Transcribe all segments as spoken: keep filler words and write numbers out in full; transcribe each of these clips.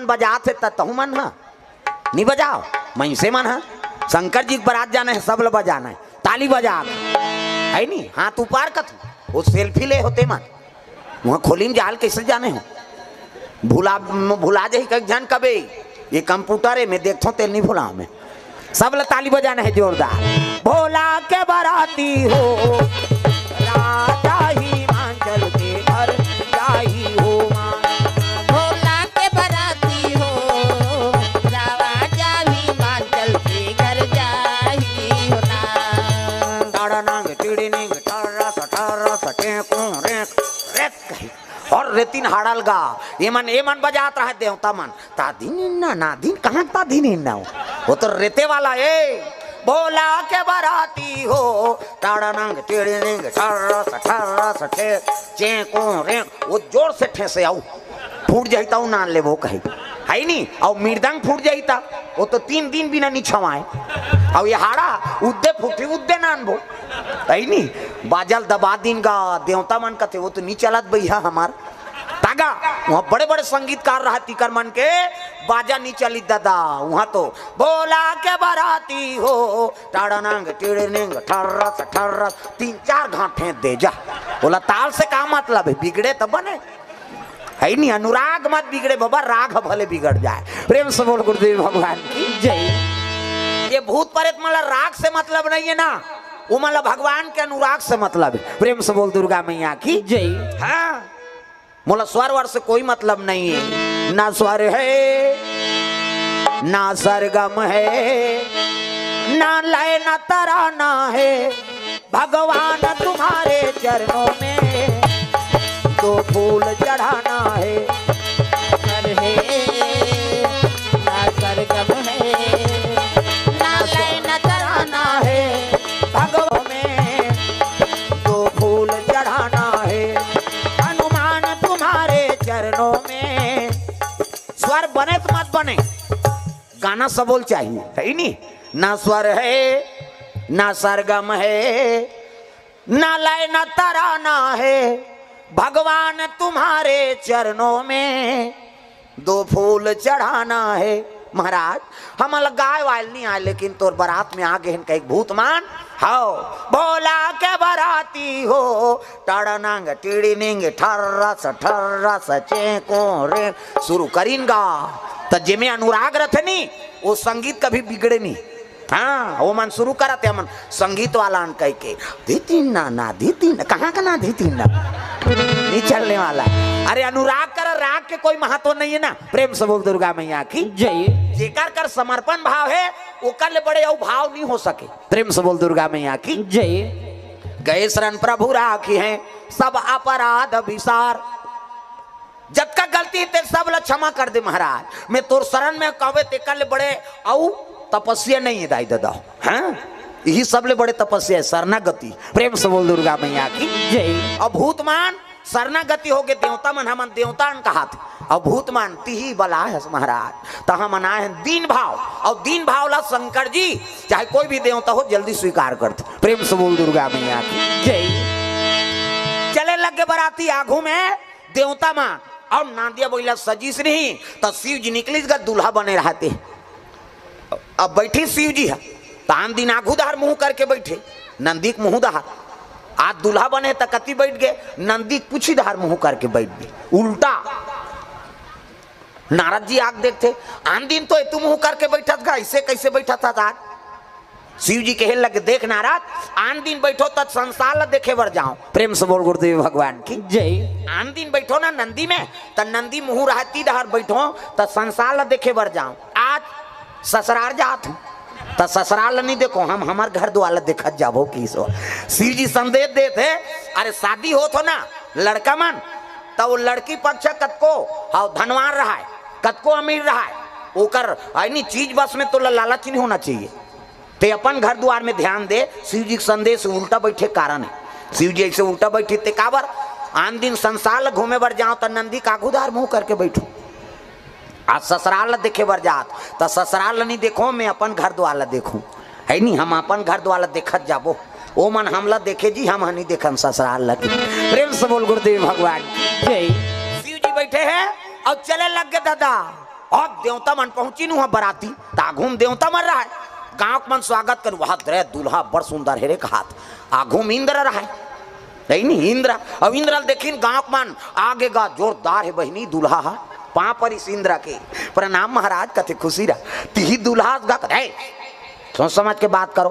बजात हे त तहू मन ह नी बजाव। मइसे मन ह शंकर जी के बरात जाना हे, सब ल बजाना हे, ताली बजा के, है नी, हाथ ऊपर कथू, वो सेल्फी ले होते मन। वहाँ खोली में जाल कैसे जाने हो? भुला, भुला जाही कई झन कबे। ये कंप्यूटर है, मैं देखता हूँ, तेल नहीं भुला मैं। सब ल ताली बजाना है जोरदार। भोला के बराती हो, राजा हिमाचल के घर जाई हो माँ। भोला के बराती हो, राजा हिमाचल के घर जाई हो ना। टाड़ा नांग टिड़ी निंग, टारा सा, टारा सा, टेकू, रेक, रेक कही। और रेतिन हाड़ल गा, ये मन, ये मन बजात रहे देवता मन। तादिन इन्ना, नादिन, कहाँ तादिन इन्ना हो? वो तो रेते वाला, ए, भोला के बराती हो, टाड़ा नंग, टेढ़े निंग, ठर्रस, ठर्रस, ठे, चेंको, रेंक, वो जोर से ठेसे आऊ, फूट जाई ताऊ नान लेबो कही, है नी? और मृदंग फूट जाई ता, वो तो तीन दिन बिना नी छवाए। और ये हाड़ा उद्दे फूटी, उद्दे नान बो, है नी? बाजल दबा दिन गा, देवता मन कथे, वो तो नी चलत भैया हमार। तागा, वहाँ बड़े-बड़े संगीतकार रहा, तीकर मन के बाजा नी चली दादा। वहाँ तो भोला के बराती हो, टाड़ा नांग, टिड़े निंग, ठर्रस, ठर्रस, तीन चार घाट फेंक दे जा। बोला, ताल से का मतलब है, बिगड़े तो बने। है नी, अनुराग मत बिगड़े बाबा, राग भले बिगड़ जाए। प्रेम से बोल गुरुदेव भगवान की जय। ये भूत प्रेत मला राग से मतलब नहीं है ना, वो मला भगवान के अनुराग से मतलब है। प्रेम से बोल दुर्गा मैया की जय। हाँ, मोला स्वर वर से कोई मतलब नहीं है, ना स्वर है, ना सरगम है, ना लय, ना तराना है। भगवान तुम्हारे चरणों में दो फूल चढ़ाना है। स्वर है, ना सरगम है, ना लय, ना तराना है। भगवान में दो फूल चढ़ाना है। हनुमान तुम्हारे चरणों में। स्वर बने तो मत बने, गाना सबोल चाहिए, है नी? ना स्वर है, ना सरगम है, ना लय, ना तराना है। भगवान तुम्हारे चरणों में दो फूल चढ़ाना है। महाराज, हमला गाय वाल नहीं आए, लेकिन तोर बरात में आ गए हैं कई भूत मान। हाओ, भोला के बराती हो, टाड़ा नांग, टीड़ी निंग, ठर्रस, ठर्रस, चेंको, रे। शुरू करीन गा। त जेमे अनुराग रथे नी, वो संगीत कभी बिगड़े नहीं। हाँ, वो मन शुरू करत हे, हमन संगीत वाला अन कह के, "धितिन ना, ना, धितिन ना।" कहाँ का ना धितिन ना? नहीं चलने वाला। अरे, अनुराग कर, राग के कोई महत्व नहीं है ना। प्रेम से बोल दुर्गा मैया की जय। जेकर कर समर्पण भाव है, ओकर ले बड़े अउ भाव नहीं हो सके। प्रेम से बोल दुर्गा मैया की जय। गए शरण प्रभु राखी हैं सब अपराध विसार। जतका गलती हे ते सब ला क्षमा कर दे महाराज। मैं तोर शरण में कहवे तेकर ले बड़े अउ तपस्या नहीं है दाई ददा। हाँ, यही सब ले बड़े तपस्या है शरणागति। प्रेम से बोल दुर्गा मैया की जय। अब भूत मान शरणागति हो गए, देवता मन हमन देवता अन कहात। अब भूत मान तिही बला है महाराज, त हमन आए हैं दीन भाव। और दीन भाव ला शंकर जी चाहे कोई भी देवता हो जल्दी स्वीकार करते। प्रेम से बोल दुर्गा मैया की जय। चले लगे बराती आगू में देवता मान, और नांदिया बइला सजीस नहीं, त शिव जी निकलिस गा दूल्हा बने रहते। अब बैठी शिव जी है, त आन दिन आगू धार मुंह करके बैठे, नंदी के मुंह धार। आज दूल्हा बने त कति बैठ गए, नंदी के पूछी धार मुंह करके बैठ गए, उल्टा। नारद जी आग देखते, आन दिन तो एतू मुंह करके बैठत गा, ऐसे कैसे बैठत था आज? शिव जी कहे लगे, "देख नारद, आन दिन बैठो त संसार ला देखे बर जाओ।" प्रेम से बोल गुरुदेव भगवान की जय। आन दिन बैठो ना नंदी में, त नंदी मुंह रहती डहर बैठो, त संसार ला देखे बर जाओ। आज ससुराल जात हूँ, त ससुराल ला नहीं देखो, हम हमर घर द्वार ला देखत जाबो की सो। शिव जी संदेश देत हे, अरे शादी होत हो ना लड़का मन, त वो लड़की पक्ष कतको, हाँ, धनवान रहाय, कतको अमीर रहाय, ओकर आइनी चीज बस में तो ला-, लालच नहीं होना चाहिए। ते अपन घर द्वार में ध्यान दे। शिव जी के संदेश उल्टा बैठे कारण है। शिव जी ऐसे उल्टा बैठे ते काबर? आन दिन संसार ला घूमे बर जाओ त नंदी का आगू धार मुंह करके बैठो। आज ससुराल ला देखे बर जात त ससुराल ला नहीं देखो, मैं अपन घर द्वार ला देखूं। है नहीं, हम अपन घर द्वार ला देखत जाबो, ओ मन हमला देखे जी, हम हनी देखन ससुराल ला। प्रेम से बोल गुरुदेव भगवान की जय। शिव जी बैठे हैं और चले लग गए दादा। अब देवता मन पहुंचिन उहां बराती, त आघू म देवता मन रहय। गांव के मन स्वागत करिन, "वाह रे, दूल्हा बड़ सुंदर हे रे," कहात। आघू म इंद्र रहय, नहीं, नहीं, इंद्र। अब इंद्र ल देखिन गांव के मन, "आगे गा, जोरदार हे बहिनी दूल्हा हा।" पांव परिस इंद्र के, "प्रणाम महाराज," कथे, "खुशी रह।" "तिही दूल्हा हस गा?" कथे, "ए, सोच समझ के बात करो।"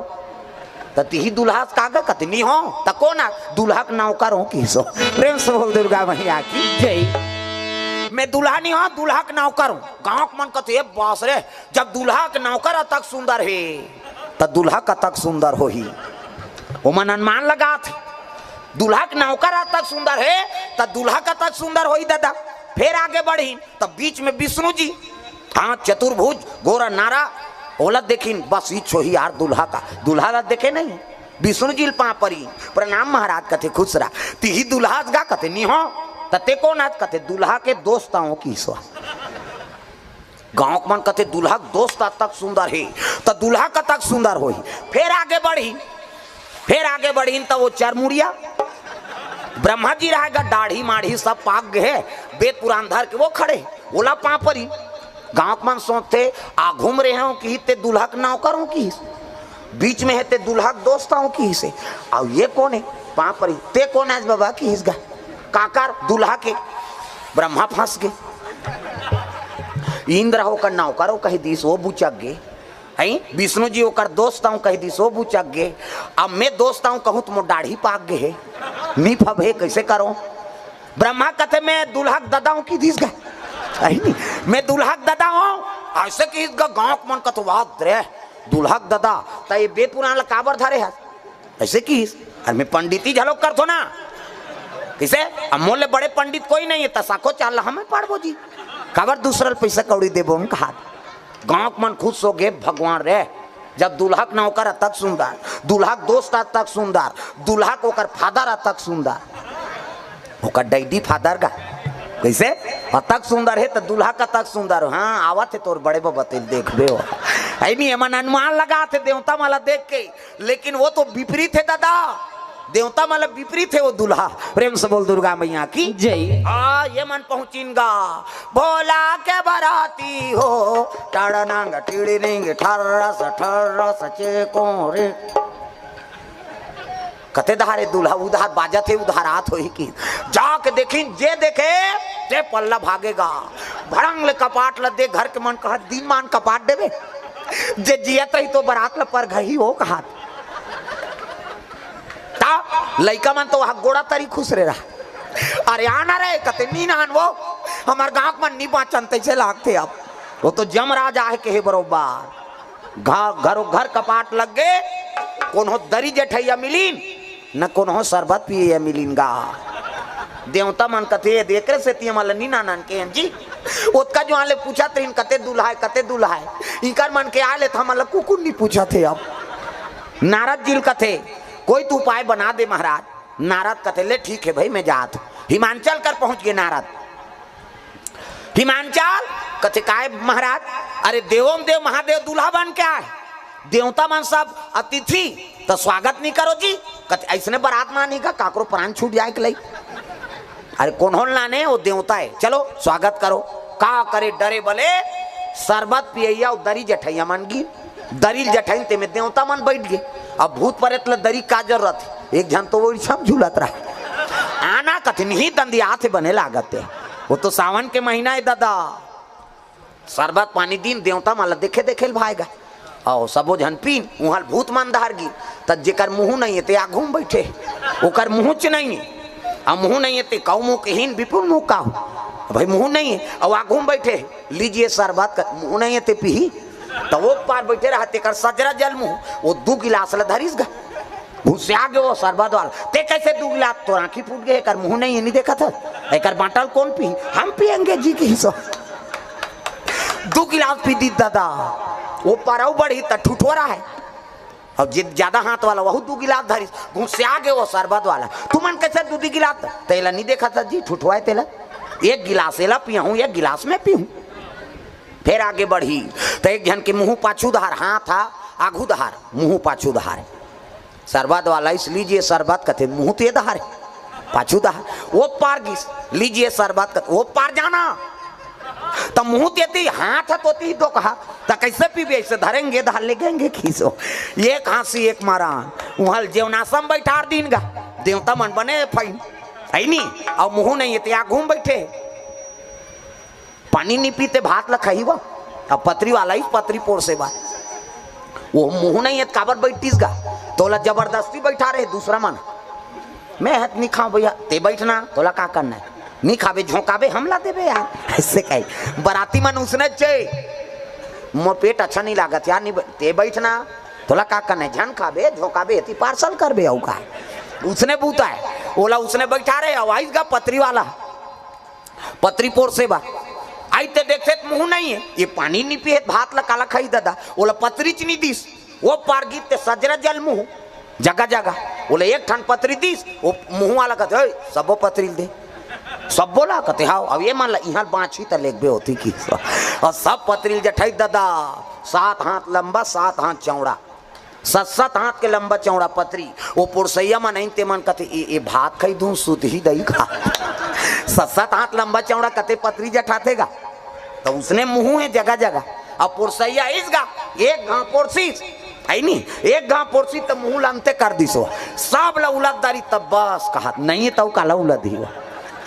"त तिही दूल्हा हस का गा?" कथे, "नी हों।" "त कोन हस?" "दूल्हा के नौकर हों," किहिस ओ। प्रेम से बोल दुर्गा मैया की। जय। "मैं दूल्हा नी हों, दूल्हा के नौकर हों।" गांव के मन कथे, "ए बास रे, जब दूल्हा के नौकर अतक सुंदर हे, त दूल्हा कतक सुंदर होही।" ओमन अनुमान लगात हे, "दूल्हा के नौकर अतक सुंदर हे, त दूल्हा कतक सुंदर होही ददा।" फेर आगे बढ़िन, त बीच में विष्णु जी, हां, चतुर्भुज, गोरा नारा, ओला देखिन, "बस इच होही यार दूल्हा का।" दूल्हा ला देखे नहीं, विष्णु जी ल पांव परी, "प्रणाम महाराज," कथे, "खुश रह।" "तिही दूल्हा हस गा?" कथे, "नी हों।" "त तें कोन हस?" कथे, "दूल्हा के दोस्त हों," किहिस ओ। गांव के मन कथे, "दूल्हा के दोस्त अतक सुंदर हे, त दूल्हा कतक सुंदर होही।" फेर आगे बढ़िन, फेर आगे बढ़िन, त ओ चरमुड़िया ब्रह्मा जी रहय गा, दाढ़ी माढ़ी सब पाक गे हे, वेद पुराण धर के ओ खड़े हे, ओला पांव परी। गांव के मन सोचथे, "आघू म रेहे हों किहिस, तें दूल्हा के नौकर हों किहिस, बीच में हे तें दूल्हा के दोस्त हों किहिस हे, अउ ये कोन हे?" पांव परी, "तें कोन हस बबा?" किहिस गा, "काकर?" "दूल्हा के।" ब्रह्मा फंस गे। इंद्र ह ओकर नौकर हों कहि दिस, ओ बुचक गे। हैं? विष्णु जी ओकर दोस्त हों कहि दिस, ओ बुचक गे। अब मैं दोस्त हों कहूं त मोर दाढ़ी पाक गे हे, नी फबे, कइसे करों? ब्रह्मा कथे, "मैं दूल्हा के ददा हों," किहिस गा। अही नी, "मैं दूल्हा के ददा हों," अइसे किहिस गा। गांव के मन कथे, "वाह रे, दूल्हा के ददा, त ये वेद पुराण ला काबर धरे हस?" अइसे किहिस, "अरे मैं पंडिती घलो करथों ना।" कइसे? "अब मोर ले बड़े पंडित कोई नहीं हे, त साखोचार ला हमें पाड़बो जी, काबर दूसरा ल पइसा कौड़ी देबो हम," कहात। गांव के मन खुश हो गे, "भगवान रे, जब दूल्हा के नौकर अतक सुंदर, दूल्हा के दोस्त अतक सुंदर, दूल्हा के ओकर फादर अतक सुंदर, ओकर डैडी फादर गा, कइसे अतक सुंदर हे, त दूल्हा कतक सुंदर हो।" "हां, आवत हे तोर बड़े बबा, तेला देखबे ओ।" अइ नी, एमन अनुमान लगात हे देवता मन ला देख के, लेकिन ओ तो विपरीत हे ददा, देवता मन ला विपरीत हे ओ दूल्हा। प्रेम से बोल दुर्गा मैया की जय। हां, ये मन पहुंचिन गा, "भोला के बराती हो, टड़नंग टिड़निंग ठर्रस ठर्रस चेकोरे।" कते धारे दूल्हा उधार बाजत हे, उधार आत होही कि। जाके देखिन, जे देखे, ते पल्ला भागे गा। भड़ंग ले कपाट ल दे, घर के मन कहत, "दिन मान कपाट देबे, जे जियत रही तो बरात ल परघही हो," कहात। त लइका मन तो हक गोड़ा तरी खुसरे रहा। "अरे आना रे," कते, "नी नान वो, हमर गांव के मन नी बांचन," तइसे लागथे। अब ओ तो जमराज आहे कहे बरोबर। घ-, घरो घर कपाट लग गे, कोनो दरी जठइया मिलिन, न कोनो सरबत पियइया मिलिन गा। देवता मन कथे, "ए दे, एकरे सेती हमन ल नी नानन के हन जी।" ओतका जुवार ले पूछत रहिन, "कते दूल्हा हे, कते दूल्हा हे?" इंकर मन के आय ले त हमन ल कुकुर नी पूछत हे। अब नारद जी ल कथे, "कोई तो उपाय बना दे महाराज।" नारद कथे, "ले ठीक हे भई, मैं जात हंव।" हिमांचल कर पहुंच गे नारद। हिमांचल कथे, "काय महाराज?" "अरे देवों देव महादेव दूल्हा बन के आय, देवता मन सब अतिथि, त स्वागत नी करो जी?" कथे, "अइसने बरात म आनी का, काकरो प्राण छूट जाय के लई?" "अरे कोनो ल नाने, ओ देवता हे, चलो स्वागत करो।" का करे, डरे बले सरबत पियइया अउ दरी जठइया मन गिन। दरी ल जठइन, तेमे देवता मन बइठ गे। अब भूत परेत ल दरी का जरूरत हे? एक झन तो ओइछम झूलत रहा। आना कथे, "नहीं दंदियात हे, बने लागत हे।" ओ तो सावन के महीना हे ददा। सरबत पानी दिन, देवता मन ल देखे देखे ल भाय गा। अउ सबो झन पीन, उहां ल भूत मन धर गिन। त जेकर मुंह नइ हे, ते आघू म बइठे हे। ओकर मुंहच नइ हे। अउ मुंह नइ हे, ते कउ मुंह कहिन, बिपुल मुंह का हो? भई मुंह नइ हे, अउ आघू म बइठे हे। "लीजिए सरबत," का मुंह नइ हे, ते पीही। त ओ पार बइठे रहा, तेकर सजरा जल मुंह, ओ दू गिलास ल धरिस गा। घुसिया गे ओ सरबत वाला, "ते कइसे दू गिलास? तोर आंखी फूट गे, एकर मुंह नइ हे, नी देखत हस? एकर बांटा ल कोन पीही? हम पियेंगे जी," किहिस ओ। दू गिलास पी दिस ददा, ओ पार अउ बढ़िस त ठुठोरा हे। अउ जे जादा हाथ वाला, ओहू दू गिलास धरिस, घुसिया गे ओ सरबत वाला। "तुमन कइसे दू दू गिलास?" "तेला नी देखत हस जी, ठुठोरा हे तेला। एक गिलास एला पियहूं, एक गिलास मैं पीहूं।" फेर आगे बढ़िस, त एक झन के मुंह पाछू डहार, हाथ ह आघू डहार, मुंह पाछू डहार। सरबत वाला अइस, "लीजिए सरबत," कथे, मुंह तो ए डहार हे, पाछू डहार। ओ पार गिस, "लीजिए सरबत," कथे, ओ पार जाना। त मुंह तेती, हाथ ह तोती ही दो कहा, त कैसे पीबे? ऐसे धरेंगे, धार ले गेंगे खीसो। एक हाँसी, एक मारान। उहाँ जेवनासम बैठार दीन गा, देवता मन बने फाइन, है नी? अउ मुंह नहीं हे ते आघू म बैठे, पानी नी पीते, भात ल खाही वो। अब पतरी वाला ही पतरी पोरसे बा, वो मुंह नहीं हे त काबर बैठतीस गा? तोला जबरदस्ती बैठा रहे दूसरा मन। मैं हत नी खाओ भैया, ते बैठना, तोला का करना है? नी खाबे, झोंकाबे, हमला देबे यार। ऐसे कही। बराती मन उसने चे, मोर पेट अच्छा नहीं लागत यार, नी ब-, ते बैठना, तोला का करना है? झन खाबे, झोंकाबे, एती पार्सल करबे, अउ का? उसने बूता है, ओला उसने बैठा रहे, अउ आइस गा पतरी वाला, पतरी पोरसे बा। आई ते देखथे त मुंह नहीं हे, ये पानी नी पिए, भात ला काला खाई ददा, ओला पतरी च नी दिस। वो पार गीत ते सजरा जल मुंह, जगह जगह। ओला एक ठन पतरी दिस, वो मुंह वाला कहते, "ओए, सब्बो पतरी ल दे।" सब्बो ला कहते, "हाव।" अब ये मन ला इहाँ बाँची त लेगबे होती की। अउ सब पतरी ल जठई ददा, सात हाथ लंबा, सात हाथ चौड़ा, सत सत हाथ के लंबा चौड़ा पतरी। वो पुरसैया मन आइन ते मन कहते, "ए, ए भात खाई दूं, सुत ही दई का?" सत सत हाथ लंबा चौड़ा कते पतरी जठाथे गा। त उसने मुंह हे जगह जगह। अब पुरसैया आइस गा, एक घाव पोरसिस, है नी? एक घाव पोरसिस त मुंह ल अंते कर दिस वो। सब ल उलद डारिस, तब बस कहत नहीं हे, तउ काला उलदही वो।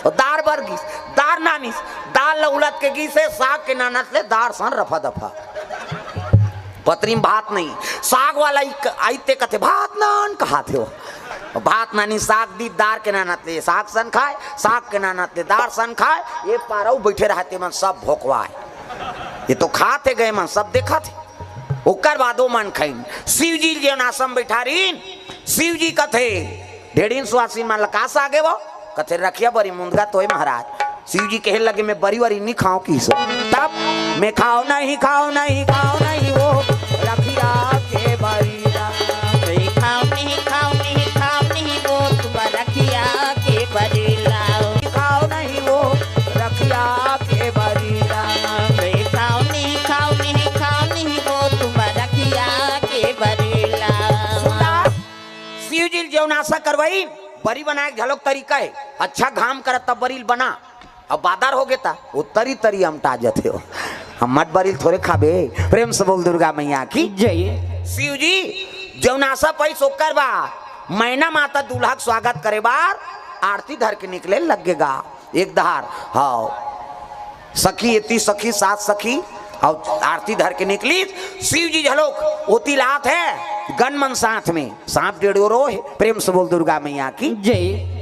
अउ दार बर गीस, दार नानिस, दार ल उलद के गीस हे, साग के नानत ले दार सन रफा दफा। पतरी म भात नहीं, साग वाला ही क-, आइते कथे, "भात नान," कहाथे वो। भात नानी साग दी, दार के नानत ले साग सन खाय, साग के नानत ले दार सन खाय। ये पारऊ बैठे रहते मन सब भोकवाय। ये तो खाथे गए मन, सब देखथे। ओकर बाद वो मन खाइन। शिव जी जेवनासम बैठारिन, शिव जी कथे, "ढेड़िन सुवासिन मन ल का सागे वो?" कथे, "रखिया बरी मुंदगा तोय महाराज।" शिव जी कहे लगे, "मैं बरी वरी नी खाओ किसो।" तब, "मैं खाओ नहीं, खाओ नहीं, खाओ नहीं वो रखिया के बरी ला।" "मैं खाओ नहीं, खाओ नहीं, खाओ नहीं वो तुम रखिया के बरी ला।" "खाओ नहीं वो रखिया के बरी ला।" "मैं खाओ नहीं, खाओ नहीं, खाओ नहीं वो तुम रखिया के बरी ला।" सुना, शिव जी ल जेवनासा करवाई, बरी बनाए के घलोक तरीका हे। अच्छा घाम करत तब बरी ल बना, अब बादर हो गे त वो तरी तरी अमटा जथे हो। हम मट बरी ल थोरे खाबे। प्रेम से बोल दुर्गा मैया की जय। शिव जी जेवनासा पाइस ओकर बाद मैना माता दूल्हा के स्वागत करे बर आरती धर के निकले लग गे गा। एक धार, हाव, सखी एती सखी सात सखी, अउ आरती धर के निकली। शिव जी घलोक ओती लात हे, गन मन साथ में, सांप डेढ़ो रो हे। प्रेम से बोल दुर्गा मैया की जय।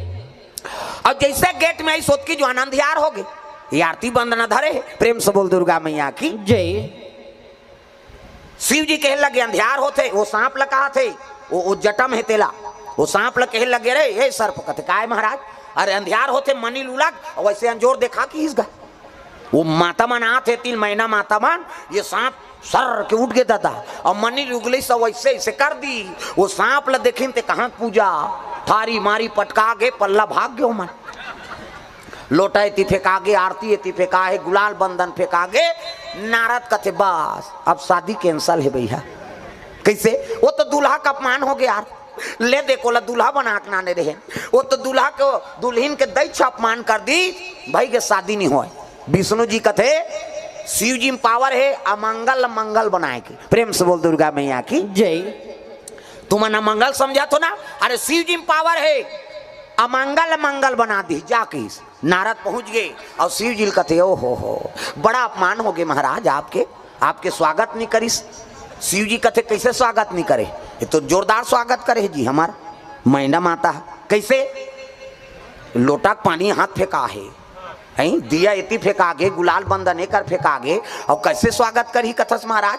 अउ जैसे गेट में आइस ओतकी जुवार अंधियार हो गे, ये आरती बंदना धरे हे। प्रेम से बोल दुर्गा मैया की जय। शिव जी कहे लगे, "अंधियार होथे, वो सांप ल कहाथे, वो, वो जटा में हे तेला।" वो सांप ल कहे लगे, "रे, ए सर्प," कथे, "काय महाराज?" "अरे, अंधियार होथे, मनी ल उलग, अउ वैसे अंजोर देखा किहिस गा।" वो माता मन आत हे, तीन महीना माता मन, ये सांप सर के उठ गे ददा, अउ मनी ल उगलिस अउ वैसे ऐसे कर दी। वो सांप ल देखिन ते कहाँ पूजा, थारी मारी पटका गे, पल्ला भाग गे ओमन। लोटा एती फेंका गे, आरती एती फेंका हे, गुलाल बंदन फेंका गे। नारद कथे, "बस, अब शादी cancel हे भैया।" कैसे? वो तो दूल्हा का अपमान हो गे यार। ले दे, कोला दूल्हा बना के नाने रहे, वो तो दूल्हा के, दुल्हिन के दैछ अपमान कर दी, भई के शादी नहीं होय। विष्णु जी कथे, शिव जी में power हे अमंगल ल मंगल बनाए के। प्रेम से बोल दुर्गा मैया की जय। तुमन अमंगल समझत हो ना, अरे शिव जी में power हे, अमंगल ल मंगल बना दी जाके। नारद पहुंच गे अउ शिव जी ल कथे, "ओ हो हो, बड़ा अपमान हो गे महाराज आपके, आपके स्वागत नहीं करिस।" शिव जी कथे, "कैसे स्वागत नहीं करे? ये तो जोरदार स्वागत करे जी हमार मैना माता।" "कैसे?" "लोटा के पानी हाथ फेंका हे, हैं? दिया एती फेंका गे, गुलाल बंदन एकर फेंका गे, अउ कैसे स्वागत करही कथस महाराज?"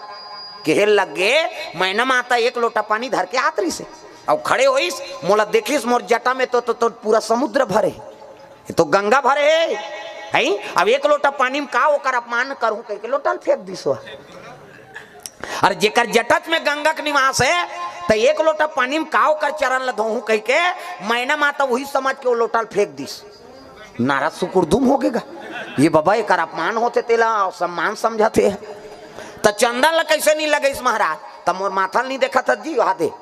कहे लग गे, "मैना माता एक लोटा पानी धर के आत रहिस हे, अउ खड़े होइस, मोला देखिस, मोर जटा में तो, तो, तो पूरा समुद्र भरे हे।" ये तो गंगा भरे हे, हैं? अब एक लोटा पानी में का ओकर अपमान करहूं कहिके लोटा ल फेंक दिस हो। अरे जेकर जटच में गंगा के निवास हे, त एक लोटा पानी में का ओकर चरण ल धोहूं कहिके मैना माता वही समझ के वो लोटा ल फेंक दिस। नारद सुकुरदुम हो गे गा, ये बाबा एकर अपमान होथे तेला सम्मान समझत हे। त चंदन ल कैसे नहीं लगइस महाराज? त मोर माथा ल नहीं देखत हस जी, वहा दे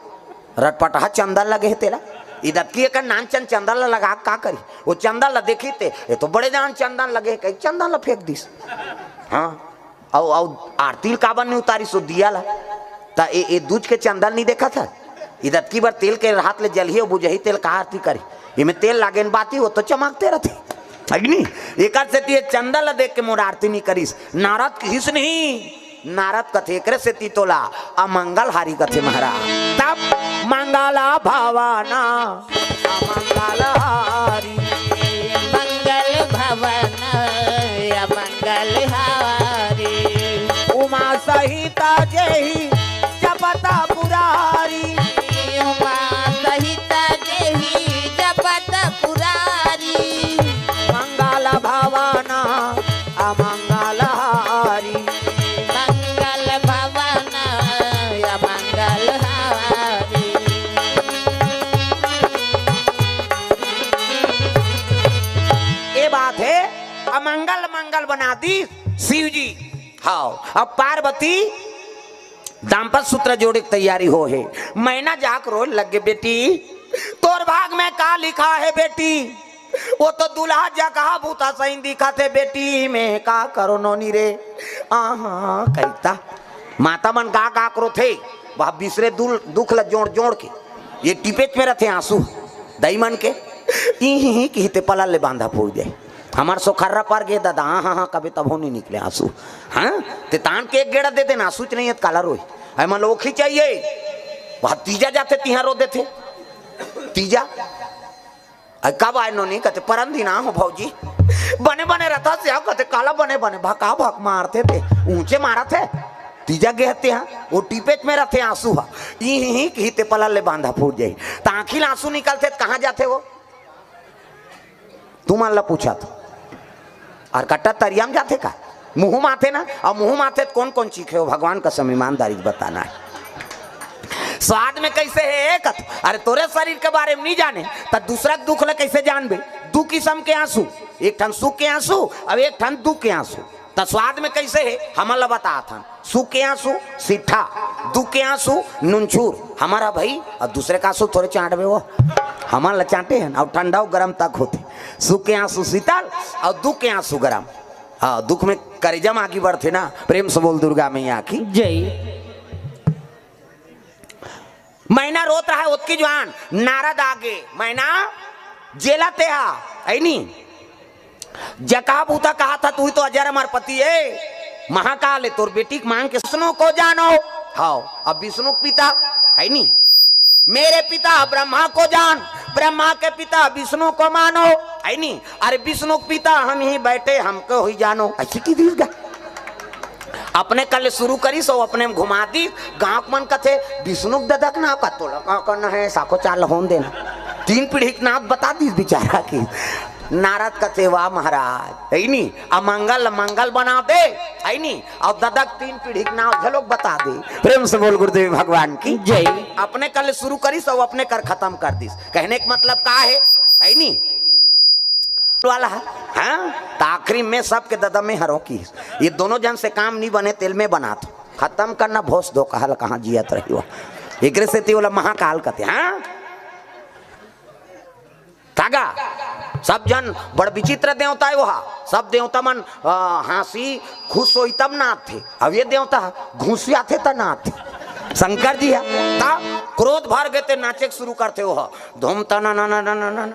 रटपटहा चंदन लगे हे तेला। इदतकी एकर नानचन चंदन ल लगा के का करी? वो चंदन ल देखी ते, "ये तो बड़े जान चंदन लगे हे," कही चंदन ल फेंक दिस। हाँ, अउ अउ आरती ल काबर नहीं उतारिस ओ दिया ला? त ए, ए दूज के चंदा ल नहीं देखत हे? इदतकी बर तेल के हाथ ले जलही अउ बुझही, तेल का आरती करही? एमे तेल लागे न बाती, ओ तो चमकते रथे, है कि नहीं? एकर सेती ए चंदा ल देख के मोर आरती नहीं करिस। नारद किहिस नहीं, नारद कथे, एकरे सेती तोला अमंगल हारी कथे महाराज। तब मंगल भवन अमंगल हारी। मंगल भवन अमंगल हारी। उमा सहित जेहि जपत पुरारी। उमा सहित जेहि जपत पुरारी। मंगल भवन अमंगल हारी। मंगल भवन अमंगल हारी। ए बात हे, अमंगल मंगल बना दी शिव जी। हाँ, अब पार्वती दाम्पत्य सूत्र जोड़े के तैयारी हो हे। मैना जाके रोए लगे, बेटी, तोर भाग में का लिखा हे बेटी? ओ तो दूल्हा जकहा भूता सही दिखत हे बेटी, मैं का करो नोनी रे? आहा, कहिता। माता मन गा गा के रोथे, वह बिसरे दुल-, दुख ल जोड़ जोड़ के, ए टिपेच में रथे आंसू, दाई मन के, ई ही ही किहिते पलल ले बांधा फूट जाए। हमर सोखर्रा पर गे दादा, हाँ, हाँ, हाँ, कभी तभो नहीं निकले आंसू। हाँ, ते तान के एक गेड़ा दे देना, आंसू च नहीं हे त काला रोई। अरे मन ओखी चाहिए, वह तीजा जाथे, तिहां रो देथे। तीजा। अरे कब आए नोनी? कथे, "परन दिन आ हो भौजी।" "बने बने रथस या?" कथे, "काला बने बने, भका भक मारथे ते, ऊंचे मारत हे।" तीजा गे हते हा, ओ टिपेच में रथे आंसू हा। ई ही ही किहिते पलल ले बांधा फूट जाई। त आंखी ल आंसू निकलथे त कहां जाथे ओ? तुमन ला पूछत। अउ कट्टा तरिया में जाथे का? मुंह म आथे ना, अउ मुंह म आथे त कोन कोन चीखे हो? भगवान कसम ईमानदारी से बताना हे। स्वाद में कइसे हे एक? अरे तोरे शरीर के बारे में नहीं जाने, त दूसरा के दुख ला कइसे जानबे? दू किसम के आंसू, एक ठन सुख के आंसू अउ एक ठन दुख के आंसू। त स्वाद में कइसे हे, हमन ला बतात हन। सुख के आंसू सिट्ठा, दुख के आंसू नुनछूर। हमर हा भई, अउ दूसरे के आंसू थोरे चांटबे ओ, हमन ला चांटे हन। अउ ठंडा अउ गरम तक होथे। सुख के आंसू शीतल अउ दुख के आंसू गरम। हाँ, दुख में करेजा म आगी बढ़थे ना। प्रेम से बोल दुर्गा मैया की। जय। मैना रोत रहा ओतकी जुवार, नारद आगे, मैना जेला तेहा, ऐनी। जकहा भूता कहाथा, तू ही तो अजर अमर पति हे, महाकाल हे, तोर बेटी के मांग के विष्णु को जानो। हाँ, अब विष्णु के पिता, ऐनी। मेरे पिता ब्रह्मा को जान, ब्रह्मा के पिता विष्णु को मानो, ऐनी। अरे विष्णु के पिता हम ही बैठे, हमको ही जानो, अइसे कहि दिस गा। अपने कल शुरू करिस अउ अपने में घुमा दिस। गांव के मन कथे, "विष्णु के ददा के नाव का, तोला का करना हे, साखो चाल होन देना।" तीन पीढ़ी के नाव बता दिस बेचारा के। नारद कथे, "वाह महाराज, ऐनी, अमंगल मंगल बना दे, ऐनी, अउ ददा के तीन पीढ़ी के नाव घलो बता दे।" प्रेम से बोल गुरुदेव भगवान की जय। अपने कल शुरू करिस अउ अपने कर खतम कर दिस। कहने के मतलब का हे, ऐनी? वाला हे, हाँ? त आखिरी में सबके ददा में हरों की। ए दोनों झन से काम नहीं बने, तेल में बनात। खतम करना, भोस दो, कहल कहाँ जियत रही हो। एकरे सेती ओला महाकाल कथे, हाँ? तागा, सब झन बड़ विचित्र देवता हे ओहा। सब देवता मन, अ, हाँसी, खुश होई तब नाचथे। अब ए देवता घुसियाथे त नाचथे। शंकर जी हे, त क्रोध भर गे ते नाचे के शुरू करथे ओहा। धूम तना ना ना ना ना ना।